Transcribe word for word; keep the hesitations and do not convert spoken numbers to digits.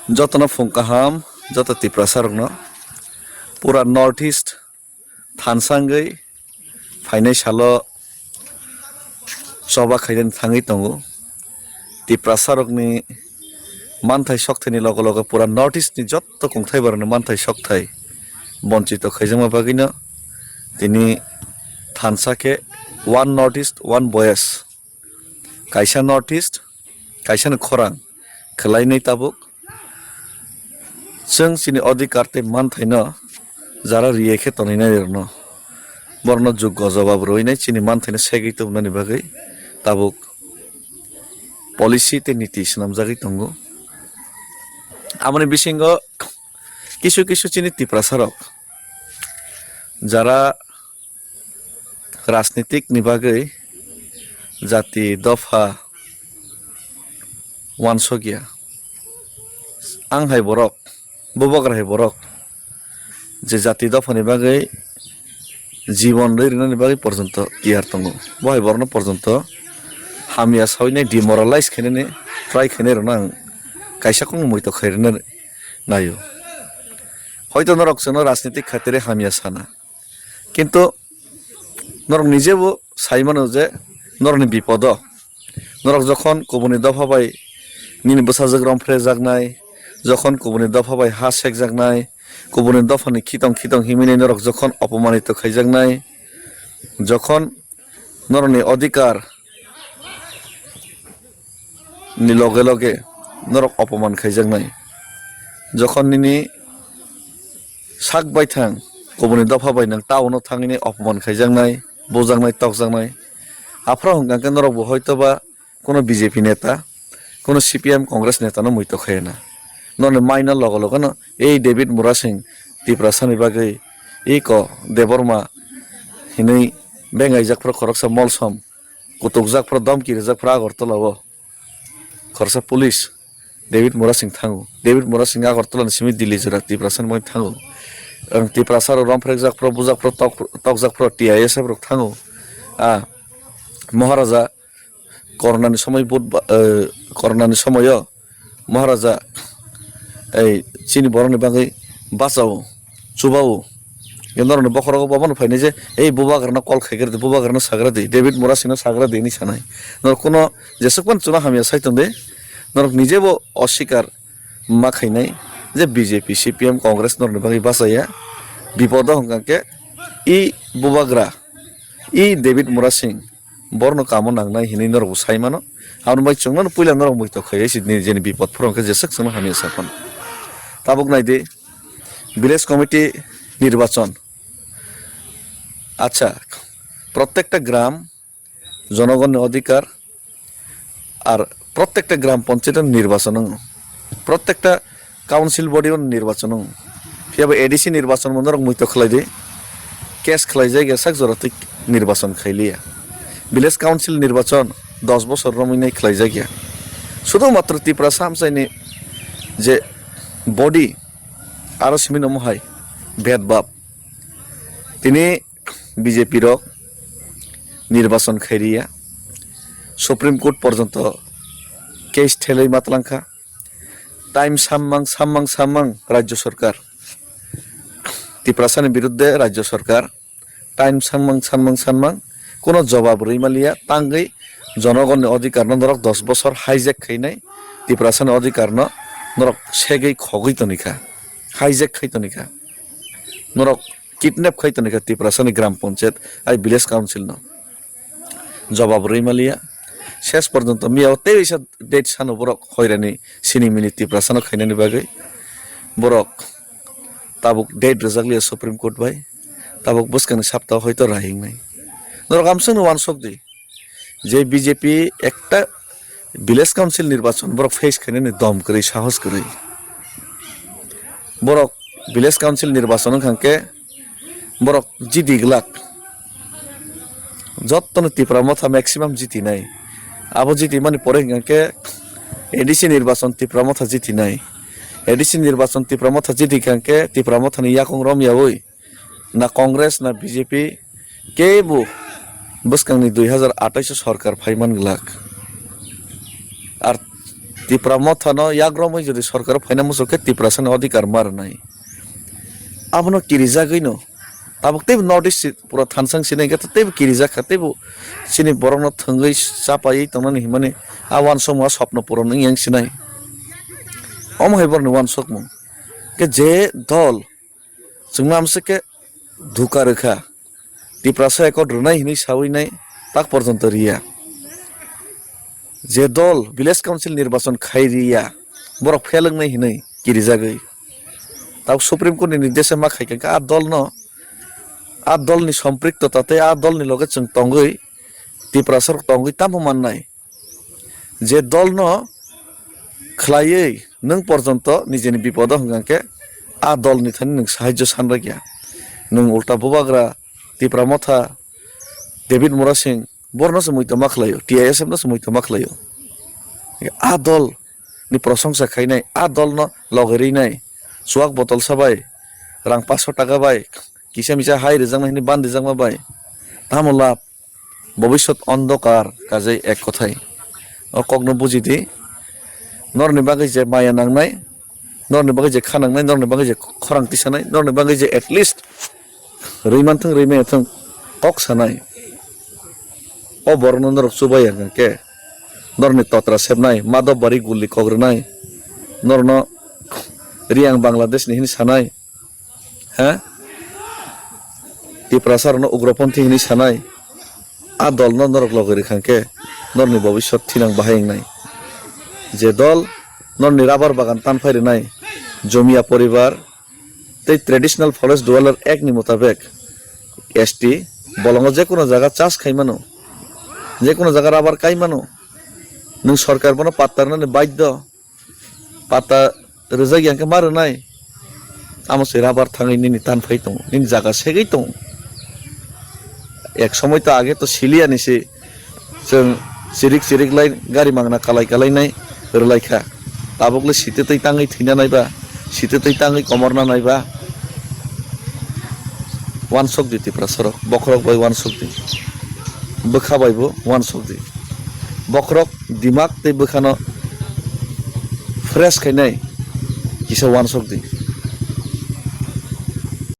Jotono phung kaham, joto Tiprasa rokno pura North East thansa wngwi phainai salo choba khainani thangwi tongo. Tiprasa rokni manthai sokthai ni loge loge pura North East ni joto kongthai borok ni manthai sokthai bonchito khaijakma bagwi no tini thansa khe one North East, one voice. Kaisa North East, kaisa ni khorang khwlainai tabuk. Chwng chini odhikar tei manthaino jara riya khe tonwi nai rokno, borokno juggo jawab rwwi nai chini manthaino segwi tubunani bagwi tabuk policy tei niti swnamjagwi tongo. Aboni bisingo kisu kisu chini Tiprasa rok jara rajnitik ni bagwi jati dopha wansokya. Ang hai borok, bubagra hai borok je jati dophani bagwi jibon rwi rwnani bagwi porjonto tiyar tongo. Bo hai borokno porjonto hamya sawi nai, demoralize khainani try khainai rokno ang kaisa kok muitok khai rwna naio. Hoito norok chwngno rajnitik khaitire hamya sana. Kintu norok nije bo sai mano je norokni bipodo. Norok jokhon kubuni dopha bai nini bwsajwk romphrejaknai, jokhon kubuni dopha bai ha sekjaknai, kubuni dophani khitong khitong himwi nai norok jokhon opomanito khaijaknai, jokhon norokni odhikar ni loge loge norok opoman khaijaknai. Jokhon nini sak baithang kubuni dopha bai nwng town o thangwi opoman khaijaknai, bujaknai, tokjaknai. Aphuru hwnkha khe norok bo hoito ba kuno B J P neta, kuno C P M Congress neta no muitok khaiya na. Norokni maina logo logo no ei David Murasing Tiprasa ni bagwi iko Debbarma hinwi bengaijak phuru khoroksa molsom kutukjak phuru domki rijak phuru Agartala o khoroksa police David Murasing thango. David Murasing Agartala ni simi Delhi jora Tiprasa ni bagwi thango. Ang Tiprasa rok romphrekjak phuru, bujak phuru, tok-, tokjak phuru T I S F rok thango. A Maharaja Corona ni somoi vote ba-, eh, Corona ni somoio Maharaja ei chini borokni bagwi bachao, chubao. Norokni bokhorogo bobono phainai je, "Ei bubagrano call khaigra di, bubagrano sagra di, David Murasingno sagra di," hinwi sanai. Norok kuno jeswk phano chwngno hamya sai tong di, norok nije bo osikar ma khainai je B J P, C P M, Congress norokni bagwi bachaya. Bipodo hwnkha khe i bubagra, i David Murasing, borno kamo nangnai hinwi norokbo sai mano. Aboni bai chwngno puila norok muitok khai si nini jeni bipod phuru hwnkhe jeswk chwngno hamya sa phano. Tabuk nai di, village committee nirbachon. Acha, prottekta gram jonogonni odhikar, ar prottekta gram panchayat nirbachon wngo, prottekta council body o nirbachon wngo. Phiya bo A D C nirbachon bo norok muitok khlai di, case khlai jak ya sak jora twi nirbachon khai liya. Village council nirbachon dos bosor romwi nai khlai jak ya. Sudu matro Tiprasa amchaini je body aro simi omo hai bed bab. Tini B J P rok nirbachon khai riya, Supreme Court porjonto case thelai ma twlang kha. Time sammang, sammang, sammang Rajya Sarkar. Tiprasani birudde Rajya Sarkar. Time sammang, sammang, sammang. Kuno jobab rwi maliya, tangwi jonogonni odhikarno norok dos bosor hijack khainai. Tiprasani odhikarno norok segwi khogwi tonikha. Hijack khai tonikha. Norok kidnap khai tonikha Tiprasani gram panchayat, ai village council no. Jobab rwi maliya. Ses porjonto miya o tei waisa date sano borok hoirani sini mini Tiprasano khainani bagwi. Borok tabuk date rwjak liya Supreme Court bai. Tabuk bwskangni sapta hoito rahingnai. Norok amswkno uansuk di. Je B J P ekta village council nirbachon borok face khainani dom kwrwi, sahos kwrwi. Borok village council nirbachon wngkha khe borok jiti glak. Jottono Tipra Motha maximum jitinai. Abo jitimani pore hwnkha khe A D C nirbachon Tipra Motha jitinai. A D C nirbachon Tipra Motha jiti kha khe Tipra Mothani yakung romyaui na Congress na B J P kebo bwskangni dui hazar atais o sorkar phaiman glak. Ar Tipra Motha no yagromwi jodi sorkar phaina muchuk khe Tiprasa ni odhikar ma rwnai. Abono kirijagwi no tabuk teibo North East pura thansang sinai khe teibo kirijak kha, teibo chini borok no thwngwi chapaiwi tongnani hinmani a uansukmung a swpno puron wng yang sinai. Omo hai borokni uansukmung khe je dol chwngma amswk khe dhuka rwkha, Tiprasa accord rwnai hinwi sawi nai tak porjonto riya. Je dol village council nirbachon khai riya, borok fail wngnai hinwi kirijagwi. Tabuk Supreme Court ni nirdesha ma khai kha, a dol no, a dol ni sompriktota tei a dol ni loge chwng tongwi, Tiprasa rok tongwi tamo mannai. Je dol no khlaiwi nwng porjonto nijeni bipodo hwnkha khe a dol ni thani nwng sahajyo sanrwkya. Nwng ulta bubagra Tipra Motha David Murasing borno se muitu ma khlaio, T I S F no se muitu ma khlaio. A dol ni prosongsa khainai, a dol no loge rinai, chuak botol sa bai, rang paso taka bai, kisa misa hai rijaknai hwnwi ban rijakma bai, tamo lab, bobiswt ondokar kajai ek kothai. O kokno buji di, norni bagwi je maya nangnai, norni bagwi je kha nangnai, norni bagwi je khorang tisanai, norni bagwi je at least rwi manthwng, rwi maya thwng kok sanai. O borokno norok chubai ya hwnkhe norni totra sepnai, Madhop Bari gulli kok rwnai, norno Riang Bangladesh ni hini sanai, ha? Tiprasa rokno ugroponthi hini sanai, a dol no norok logi rikha khe norni bobiswt thinang bahai wngnai. Je dol norni rabar bagan tanphai rwnai, Jomia poribar, tei Traditional Forest Dweller Act ni mutabek S T bolongo je kono jaga chas khai mano, je kono jaga rabar kai mano, nwng sorkar bono patta rwnani baidhyo, patta rwjak ya hwnkhe ma rwnai, amo se rabar thangwi nini tan phai tongo, nini jaga segwi tongo. Ek somoi to age to siliya ni se chwng chirik chirik lai gari mangna kalai kalai nai rwlai kha. Tabuk le site twi tangwi thwina naiba, site twi tangwi komorna naiba. Uansuk di Tiprasa rok, bokhorok bai uansuk di, bwkha bai bo uansuk di. Bokhorok dimak tei bwkhano fresh khainai kisa uansuk di.